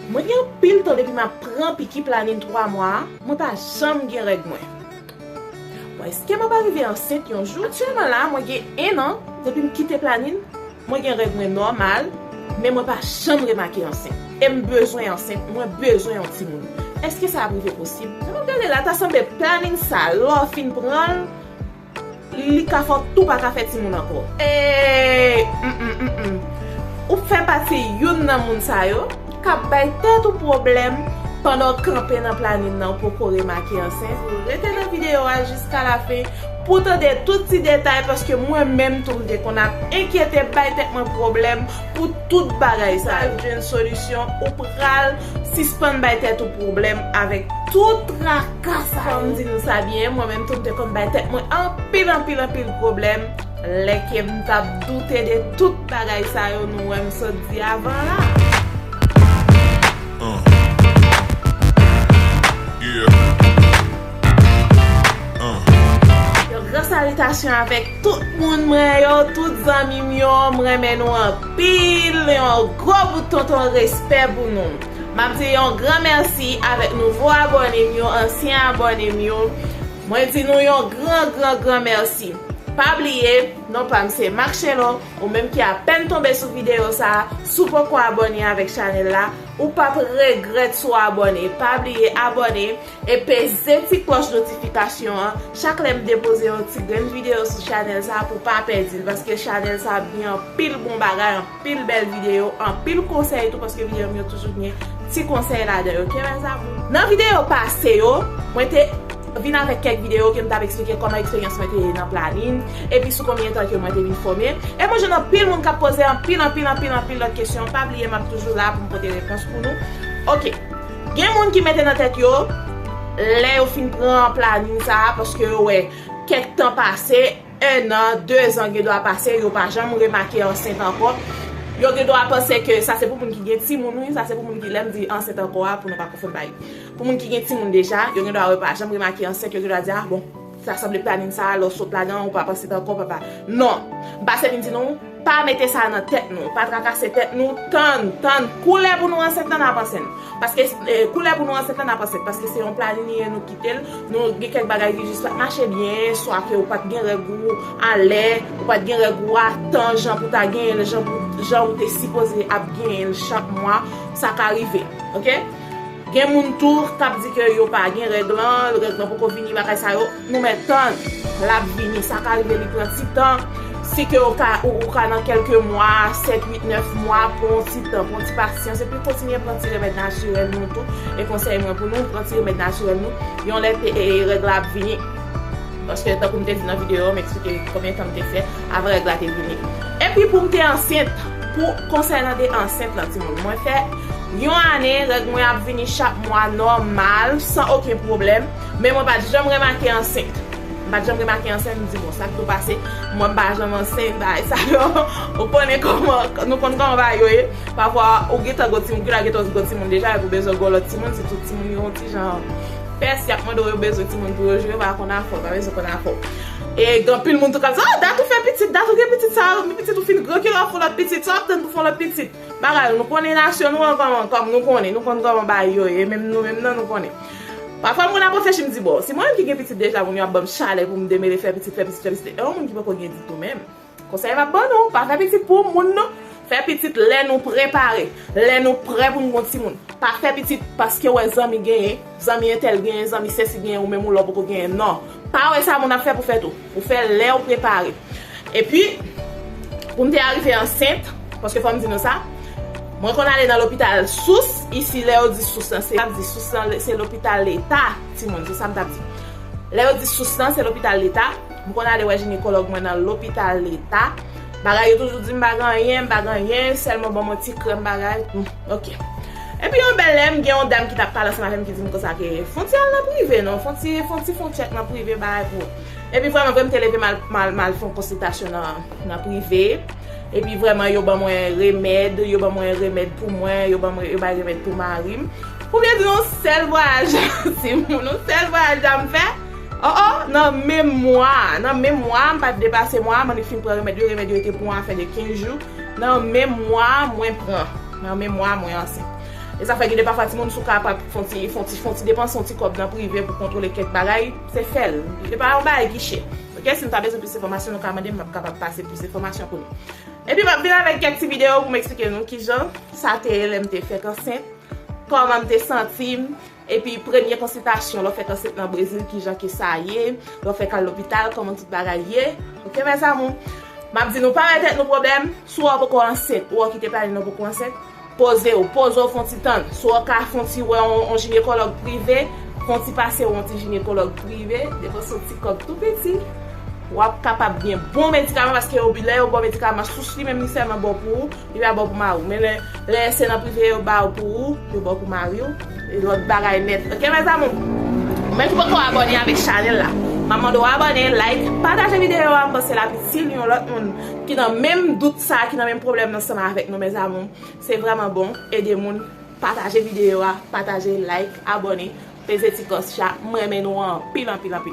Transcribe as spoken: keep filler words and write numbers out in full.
Mwen gen anpil tan depi m ap pran piki planin twa mwa a, mwen pa janm gen règ mwen. Bon, èske m ap arive ansent yon jou? Aktyèlman la, mwen gen en an depi m kite planin, mwen gen règ mwen nòmal, men mwen pa janm remake ansent. E m bezwen ansent, mwen bezwen yon timoun. Èske sa ap rive posib? Lè m ap gade la, ta sanble planin sa, lè w fin pran l, li ka fè w tou pa ka fè timoun ankò. E, mm, mm, mm, mm. Ou fè pati youn nan moun sa yo k ap bay tèt ou pwoblèm pandan w kanpe nan planin nan, ou poko remake ansent. Rete nan videyo a jiska lafen pou w tande tout ti detay, paske mwen menm tou m te konn ap enkyete, bay tèt mwen pwoblèm pou tout bagay sa yo. Jwenn solisyon, ou pral sispann bay tèt ou pwoblèm avèk tout traka sa yo. Fò m di nou sa byen, mwen menm tou m te konn bay tèt mwen anpil, anpil, anpil pwoblèm lè ke m t ap doute de tout bagay sa yo nou wè m sot di avan la. Uh. Yeah. Uh. Yon gran salitasyon avèk tout moun mwen yo, tout zanmi m yo, m renmen nou anpil, yon gwo bout tonton respè pou nou. M ap di yon gran mèsi avèk nouvo abòne m yo, ansyen abòne m yo. Mwen di nou yon gran, gran, gran mèsi. Pa bliye, non pa m se Marcello, ou menm ki apèn tonbe sou videyo sa a, si w poko abòne avèk chanèl la, ou p ap regrèt si w abòne. Pa bliye abòne e peze ti klòch notifikasyon an. Chak lè m depoze yon ti grenn videyo sou chanèl sa a pou w pa pèdi l, paske chanèl sa a ap gen anpil bon bagay, anpil bèl videyo, anpil konsèy tou, paske videyo m yo toujou gen ti konsèy ladan yo, ok, mes amours? Nan videyo pase yo, mwen te vin avèk kèk videyo ke m t ap eksplike kòman eksperyans mwen te ye nan planin, epi sou konbyen tan ke mwen te vin fòme. E mwen jwenn anpil moun k ap poze anpil, anpil, anpil, anpil lòt kesyon. Pa bliye, m ap toujou la pou m pote repons pou nou. Ok. Gen moun ki mete nan tèt yo, lè yo fin pran planin sa a, paske yo wè kèk tan pase, en an, de zan gen dwa pase, yo pa janm remake ansent ankò. Yo gen dwa panse ke sa se pou moun ki gen timoun, wi, sa se pou moun ki, lè m di ansent ankò a, pou nou pa konfonn bagay. Pou moun ki gen timoun deja, yo gen dwa yo pa janm remake ansent, yo gen dwa di, ah bon, sa sanble planin sa a, lè w sot ladan, ou p ap ansent ankò, papa. Non, m pase vin di nou, pa mete sa nan tèt nou, pa trakase tèt nou, tann, tann, koulè pou nou ansent lan n ap ansent. Paske, eh, koulè pou nou ansent lan n ap ansent, paske se yon planin li ye, nou kite l, nou gen kèk bagay ki jis pa t mache byen, swa ke ou pa t gen règ ou alè, ou pa t gen règ ou a tan, jan pou ta genyen l, jan pou, jan ou te sipoze ap genyen l chak mwa, sa ka rive, ok? Gen moun tou k ap di ke yo pa gen règ lan, règ lan poko vini, bagay sa yo. Nou mèt tann, l ap vini. Sa ka rive li pran ti tan. Si ke ou ka, ou, ou ka nan kèlke mwa, sèt, uit, nèf mwa, pran yon ti tan, pran yon ti pasyans, epi kontinye pran ti remèd natirèl nou tou. E konsèy mwen pou nou, pran ti remèd natirèl nou. Yon lè te, e, règ la ap vini. Paske tankou m te di nan videyo, m eksplike konbyen tan m te fè avan règ la te vini. Epi pou m te ansent, pou konsènan de ansent lan, timoun, mwen fè yon ane, règ mwen ap vini chak mwa nòmal, san okenn pwoblèm, men mwen pa t janm remake ansent. M pa t janm remake ansent, m di, bon, sa k tou pase, mwen m pa janm ansent, bagay sa yo. Ou konnen kòman, nou konn kòman bagay yo ye. Pafwa, ou gentan gwo timoun, gen lè gentan gwo timoun deja, epi ou bezwen gwo lòt timoun, sitou timoun yo yon ti jan pès, y ap mande w yo bezwen timoun pou yo jwe, yo pa konn afè w, pa bezwen konn afè w. E gen anpil moun tou k ap di, oh, dat ou fè pitit, dat ou gen pitit sa, men pitit ou fin gran, kilè w ap fè yon lòt pitit, sa w ap tann pou fè yon lòt pitit. Bagay yo, nou konnen nasyon nou an kòman, kòm nou konnen, nou konn kòman bagay yo ye, menm nou menm nan, nou konnen. Pafwa, moun ap reflechi, m di, bon, si mwen menm ki gen pitit deja, moun yo ap ban m chalè pou m demele fè pitit, fè pitit, fè pitit, e yon moun ki poko gen ditou menm. Konsèy m ap ban nou, pa fè pitit pou moun nou, fè pitit lè nou prepare, lè nou prè pou n gon timoun. Pa fè pitit paske w wè zanmi genyen, zanmi entèl genyen, zanmi sesi genyen, ou menm ou la w poko genyen. Non. Pa wè sa moun ap fè pou fè tou. Ou fè lè w prepare. Epi, pou m te arive ansent, paske fò m di nou sa, mwen konn ale nan lopital Sous, isi lè yo di Sous lan, se, ap di Sous lan, se lopital leta, timoun, se sa m t ap di. Lè yo di Sous lan, se lopital leta, m konn ale wè jinekològ mwen nan lopital leta. Bagay yo toujou di m pa gen anyen, m pa gen anyen, sèlman ban m yon ti krèm bagay. Hmm, ok. Epi yon bèl lè, m gen yon dam ki t ap pale ansanm avè m ki di m konsa ke fon ti al nan prive non, fon ti, fon ti fon tchèk nan prive bagay pou. Epi vrèman vre, m te leve m al, m al, m al fè yon konsiltasyon nan, nan prive. Epi vrèman, yo ban mwen remèd, yo ban mwen remèd pou mwen, yo ban mwen, yo bay remèd pou mari m. Pou byen di nou, sèl vwayaj, timoun, yon sèl vwayaj la m fè. Oh, oh, nan menm mwa, nan menm mwa, m pa t depase mwa, m annik fin pran remèd yo, remèd yo te pou yon afè de kenz jou. Nan menm mwa, mwen pran, nan menm mwa, mwen ansent. E sa fè gen de pafwa timoun si w kapab fè yon ti, fè yon ti, fè yon ti depanse yon ti kòb nan prive pou kontwole kèk bagay, se fè l. Se pa yon bagay ki chè. Ok, si nou ta bezwen plis enfòmasyon, nou ka mande m, m ap kapab pase plis enfòmasyon pou nou. Epi m ap vin avèk kèk ti videyo pou m eksplike nou kijan sa te ye lè m te fèk ansent, kòman m te santi m, epi premye konsiltasyon lè w fèk ansent nan Brezil, kijan ke sa ye, lè w fèk al lopital, kòman tout bagay ye. Ok, mes amours? M ap di nou pa bay tèt nou pwoblèm, si w wè w poko ansent, ou wè w kite plane nan poko ansent, poze w, poze w fè yon ti tann. Si w ka fè yon ti wè yon, yon jinekològ prive, fè yon ti pase w yon ti jinekològ prive, depanse yon ti kòb tou piti. W ap kapab gen bon medikaman paske yo, lè yo ba w medikaman sous li menm li sèlman bon pou ou, li pa bon pou mari w. Men lè, lè se nan prive yo ba w pou ou, yo ba w pou mari w. E lòt bagay nèt. Ok, mes amours? Ou menm ki poko abòne avèk chanèl la, m ap mande w abòne, like, pataje videyo a, m panse l ap itil yon lòt moun ki nan menm dout sa, ki nan menm pwoblèm nan ansanm avèk nou, mes amours. Se vrèman bon, ede moun, pataje videyo a, pataje, like, abòne, peze ti kòch la, m renmen nou anpil, anpil, anpil.